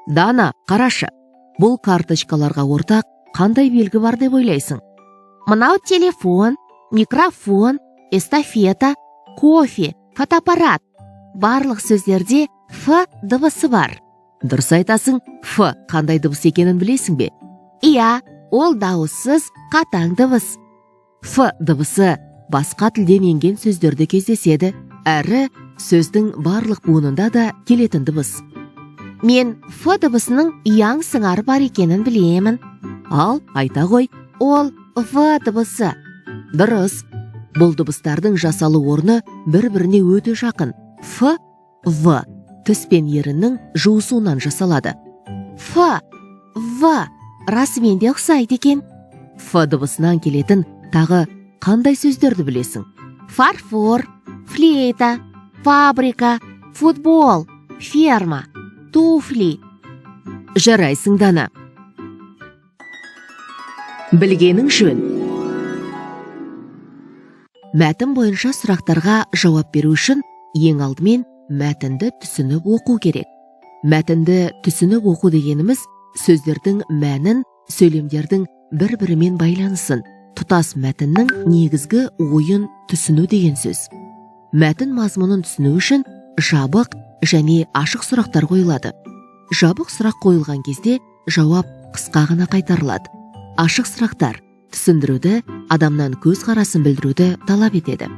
Дана, қарашы, бұл карточкаларға ортақ қандай белгі бар деп ойлайсың? Мынау телефон, микрофон, эстафета, кофе, фотоаппарат. Барлық сөздерде «ф» дыбысы бар. Дұрыс айтасың. «Ф» қандай дыбыс екенін білесің бе? Иә, ол дауыссыз қатаң дыбыс. «Ф» дыбысы басқа тілден енген сөздерде кездеседі әрі сөздің барлық буынында да келетін дыбыс. Мен «ф» дыбысының ұяң сыңары бар екенін білемін. Ал айта ғой. Ол «в» дыбысы. Дұрыс. Бұл дыбыстардың жасалу орны бір біріне өте жақын. «Ф», «в» тіс пен еріннің жуысуынан жасалады. «Ф», «в» расымен де ұқсайды екен. «Ф» дыбысынан келетін тағы қандай сөздерді білесің? Фарфор, флейта, фабрика, футбол, ферма, туфли. Жарайсың, Дана. Білгенің жөн. Мәтін бойынша сұрақтарға жауап беру үшін ең алдымен мәтінді түсініп оқу керек. Мәтінді түсініп оқу дегеніміз – сөздердің мәнін, сөйлемдердің бір бірімен байланысын, тұтас мәтіннің негізгі ойын түсіну деген сөз. Мәтін мазмұнын түсіну үшін жабық және ашық сұрақтар қойылады. Жабық сұрақ қойылған кезде жауап қысқа ғана қайтарылады. Ашық сұрақтар түсіндіруді, адамнан көзқарасын білдіруді талап етеді.